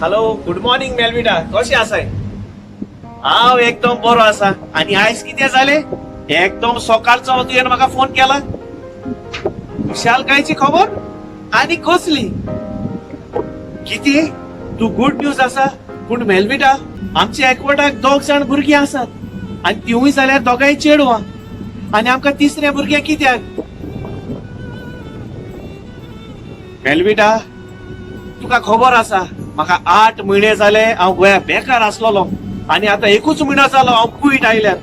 Hello, good morning मेलविटा, कशें आसाय? हांव एकदम बरो आसा. आनी आयज कितें जालें? एकदम सकाळचो तुवें म्हाका फोन केला. खुशालकायची खबर आनी कसली कितें तूं गुड न्यूज आसा. पूण मेलविटा, आमच्या एकवटाक दोग जाण भुरगीं आसात आनी तिवूय जाल्यार दोगांय चेडवां आनी आमकां तिसरें भुरगें कित्याक? मेलविटा, तुका खबर आसा, म्हाका 8 म्हयने जाले हांव गोंया बेकार आसलेलो आनी आतां एकूच म्हयनो जालो हांव कुयट आयल्यार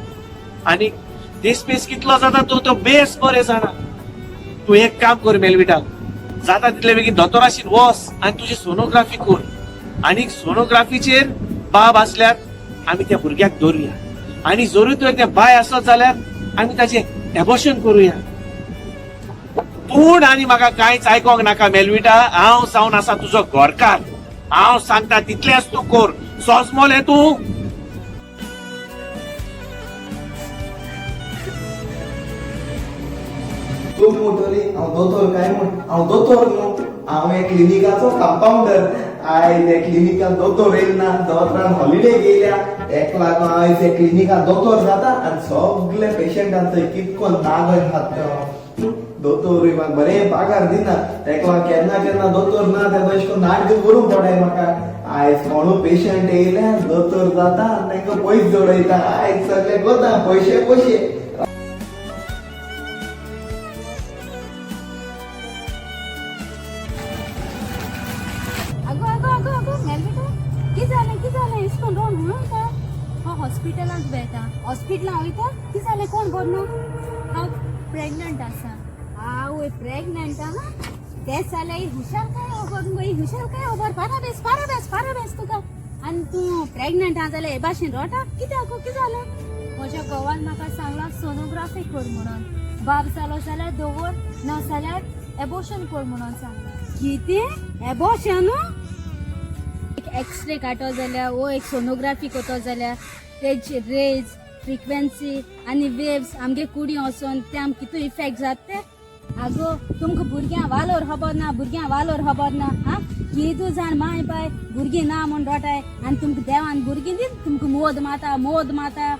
आनी दिसपीस कितलो जाता तूं तो बेस बरें जाणा. तूं एक काम कर मेलविटा, जाता तितले बेगीन दोतोराशीन वच आनी तुजी सोनोग्राफी कर आनी सोनोग्राफीचेर बाब आसल्यार आमी त्या भुरग्याक दवरुया आनी जरूय तुवें तें बाय आसत जाल्यार आमी ताचें एबॉर्शन करुया. पूण आनी म्हाका कांयच आयकोंक नाका मेलविटा. हांव जावन आसा तुजो घरकार, हांव सांगता तितलेंच तूं कर. सोजमोलें तूं? तूं म्हणटली हांव दोतोर काय म्हूण? हांव दोतोर न्हू, हांव हे क्लिनिकाचो कंपाउंडर. आयज हे क्लिनिकान दोतोर येयल ना, दोतोरान हॉलिडे गेल्या. तेका लागून आयज हे क्लिनिकान दोतोर जाता आनी सगळे पेशंटांचो कितको नागय खात. दोतोरूय म्हाका बरें पागार दिना, तेका लागून केन्ना केन्ना दोतोर ना तेन्ना अशें करून नाटक करूंक पडाय म्हाका. आयज कोणू पेशंट येयल्या, दोतोर जाता आनी तांकां पयस जोडयता. आयज सगळे करता पयशे पयशे. अगो अगो अगो अगो मेलविटा, कितें जालें? कितें जालें? इस्कोन रोड म्हणून वयता? हांव हॉस्पिटलांत वेता. हॉस्पिटलां वयता? कितें जालें? कोण बरो ना? हांव प्रेग्नंट आसा. आवय, प्रेग्नंट आहा? तेंच जाल्यार ही हुशारकाय खबर मुगो, ही हुशारकाय खबर. पाराबेस, पाराबेस, पाराबेस तुका. आनी तूं प्रेग्नंट आहा जाल्यार हे भाशेन रोटा कित्याक गो? कितें जालें? म्हज्या घोवान म्हाका सांगलां सोनोग्राफी कर म्हणून. बाब जालो जाल्यार दवर, ना जाल्यार एबोर्शन कर म्हणून सांगलां. कितें? एबॉर्शन? एक एक्सरे काडटो जाल्यार वो एक सोनोग्राफी करतो जाल्यार तेजी रेज, फ्रिक्वेन्सी आनी वेव्स आमगे कुडी वचोन ते आमकां कितू इफेक्ट जाता ते. आगो, तुमकां भुरग्यां वालोर खबर ना, भुरग्यां वालोर खबर ना. हा, कितू जाण माय पाय भुरगीं ना म्हूण रोटाय आनी तुमकां देवान भुरगीं दित तुमकां मोद माता, मोद माता.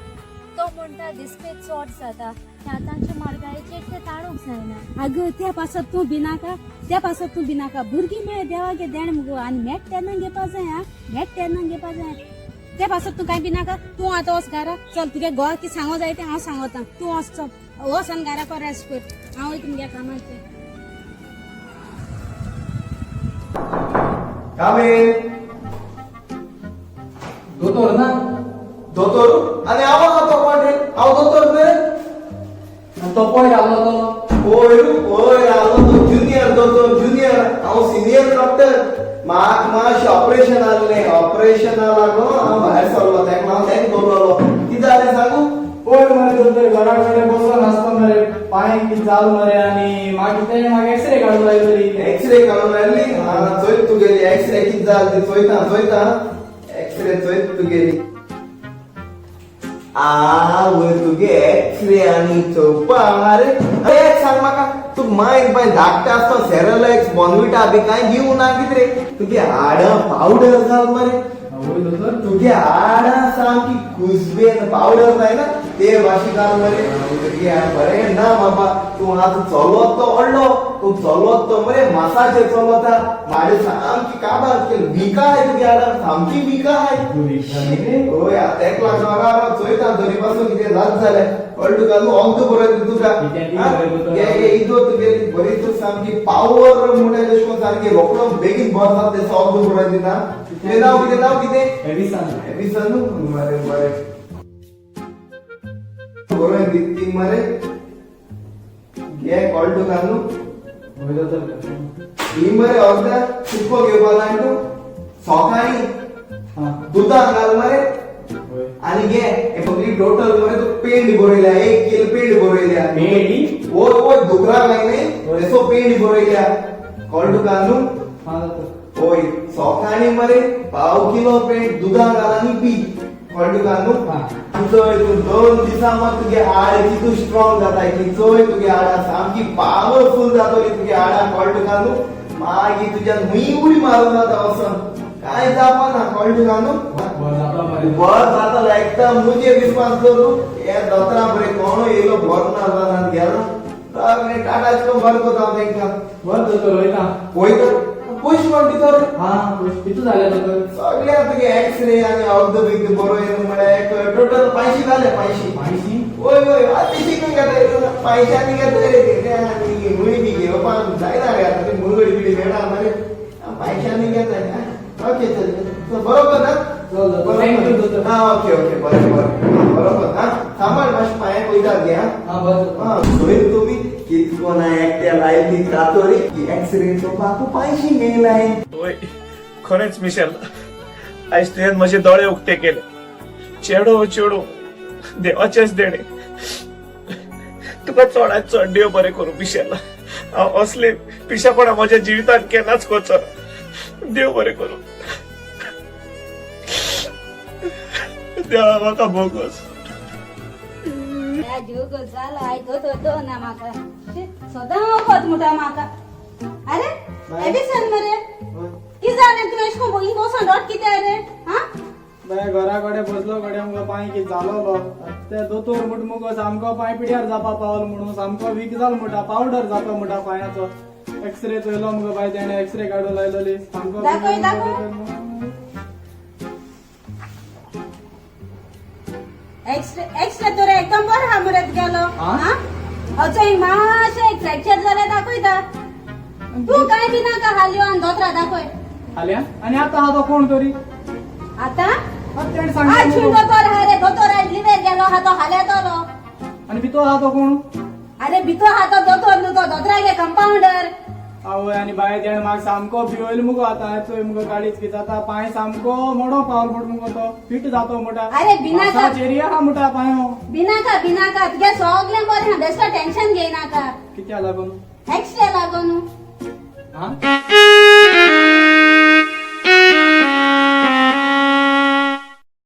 तो म्हणटा दिसपे चड जाता, ते आतांच्या म्हारगायेचेर ते ताणूंक जायना. अगो, त्या पासत तूं भिनाका, त्या पासत तूं भिनाका. भुरगीं मेळ देवागे देण मुगो आनी मेट तेन्ना घेवपा जाय. हा, मेट तेन्ना घेवपा जाय. त्या पासत तूं कांय भिनाका. तूं आतां वच घरा चल. तुगे घोवा कितें सांगो जाय तें हांव सांगता. तूं वच, चल, वच आनी घरा कर, रेस्ट कर. हांव वयता मुगे कामाचेर. कामेल. दोतोर ना? दोतोर? आनी हांव आहा तो कोण रे? हांव दोतोर न्हय. आनी तो पयर आसलो तो? पयर पयर आसलो तो ज्युनियर दोतोर, ज्युनियर. हांव सिनियर डॉक्टर. म्हाका मातशें ऑपरेशन आहलें, ऑपरेशना लागून हांव भायर सरलो, तेका हांव तेंका दवरलो. कितें जालें सांगू? पयर मरे दोतोर घरा कडेन बसून आसता मरे, पांय कितें जाल मरे आनी मागीर तेणें म्हाका एक्सरे काडूंक लायली. एक्सरे काडून हाडली? हा, चोयत तुगेली एक्सरे कितें जाल ती. चोयता, चोयता, एक्सरे चोयत तुगेली. आवय, तुगे एक्सरे आनी चोवपा. अरे, एक सांग म्हाका, तूं मायन पाय धाकटें आसतना सेरेलेक्स, बॉर्नविटा बी कांय दिवं ना कितें रे? तुगे हाडां पावडर जाल मरे. हय दोतोर. तुगे हाडां सामकी कुसबेन पावडर जायना ते भाशेन जाल मरे तुगे. बरें ना बाबा, तूं आतां चलोत तो व्हडलो, तूं चलोत तो मरे मासाचेर चलोता. माडे सामकी काबार केली, विका आहाय तुगे हाडां, सामकी विका आहाय. हय, आतां तेका लागून हांगा चोयता तरी पासून कितें जात जाल्यार कळ्ळें तुका? न्हू अंक बरोयता तुका. कितें ती बरयता तुका? घे घे, इदो तुगेली बरी तूं सामकी पावर म्हणटा तशें करून सारकी रोकडो बेगीन बरो जाता तें अंक बरोयता दिता. तुजें नांव कितें? नांव कितें? एडिसन. एडिसन. बरें बरें, बरोवन दित ती मरे. घे, कळ्ळें तुका न्हू? हय दोतोर. ही मरे अर्दा सुको घेवपा जाय तूं सकाळीं दुदाक घाल मरे. हय. आनी घे, हे सगळी टोटल मरे तूं पेंड बरयल्या, 1 किल पेंड बरयल्या. पेंडी? वय वय, दुकरा काय न्ही तेसो पेंड बरयल्या. कळ्ळें तुका न्हू? हा दोतोर. वय, सकाळीं मरे पाव किलो पेंड दुदाक घाल आनी पी. कळ्ळें तुका न्हू? हा. चोय तूं, 2 दिसां मात तुगे हाड कितू स्ट्रॉंग जाता की चोय. तुगे हाडां सामकी पावरफूल जातली तुगे हाडां. कळ्ळें तुका न्हू? मागीर तुज्यान हुंय उडी मारून जाता वचोन. काय जावपा ना, कळ्ळें तुका न्हू? बरं जाता मरे. बर जाता एकदम, मुजे विश्वास करू. हे दोतरा बरे कोण येयलो बरो ना जावन गेलो, सगळे टाटाच करून बरो करता हांव तेंकां. बरं दोतोर, वयता. वयता, पयशे कोण दिता रे? हा, पयशे कितू जाले दोतोर? सगळे तुगे एक्सरे आनी अर्द बिग्द बरो येयलो म्हळ्यार एक टोटल 500 जाले, 500. 500? वय वय, आतां शिकून घेता, पयशांनी घेता रे ते. आनी गुळी बी घेवपाक जायना रे आतां, ती मुळगडी बिडी मेळना मरे, पयशांनी घेता. ओके, चल चल, बरोबर ना? चल, चल. Thank you, दोतोर. हा, ओके ओके, बरें बरें, बरोबर. हा, सांबाळ मातशें, पांये पळयता गे. हा. हा, बरं दोतोर. हा, थंय तुमी कितको ना एकट्या लायली कातोरी एक्सरे चोवपाक 500 घेयलाय. वय, खरेंच मिशेल, आयज तुवें म्हजे दोळे उक्ते केले. चेडो चेडो देवाचेच देणे. तुका चडात चड देव बरें करूं मिशेल. हांव असले पिशेपणा म्हज्या जिवितांत केन्नाच करचो ना. देव बरें करूं. देवा म्हाका भोगोस. ह्या जीव जाला आयज दोतोर दो ना म्हाका. शी, सदां वखद म्हणटा म्हाका. अरे एबिसन मरे, कितें जालें? तूं एशें कोन्न बसून रडटा कित्याक रे? हा. बाय, घरा कडेन बसलो कडेन मुगो पांय कितें जालोलो. ते दोतोर म्हूट मुगो सामको पांय पिड्यार जावपा पावलो म्हणून, सामको वीक जालो म्हणटा, पावडर जाता म्हणटा पांयाचो. एक्सरे चोयलो मुगो बाय, तेणें एक्सरे काडून लायलोली सामको. दाखय, दाखय. एक्सरे, एक्सरे तर एकदम बरो आहा मरे तुगेलो. हा? हा, अजून मातशें एक फ्रॅक्चर जाल्यार दाखयता. तूं कांय बी नाका, हाल्यो आनी दोतरा दाखय. हाल्या आनी आतां आहा तो कोण तरी. आतां आतां तेणें आज सांगलें खूंय मुगो. दोतोर आहा रे? दोतोर आयज लिवेर गेलो आहा, तो हाल्या तलो. आनी भितर आहा तो कोण? अरे भितर आहा तो दोतोर न्हू, तो दोतरागे कंपाउंडर. आवय, आनी बाय, तेणें म्हाका सामको भिवयलो मुगो. आतां चोय मुगो, गाडीच कितें जाता, पांय सामको मोडो पावलो म्हूण मुगो, तो फिट जातो म्हणटा. अरे बिनाका. एरिया आहा म्हणटा पांयो. भिनाका भिनाका, तुगे सगळें बरें आहा, बेश्टो टेन्शन घेयनाका. कित्या लागून? एक्सरे लागून. हा.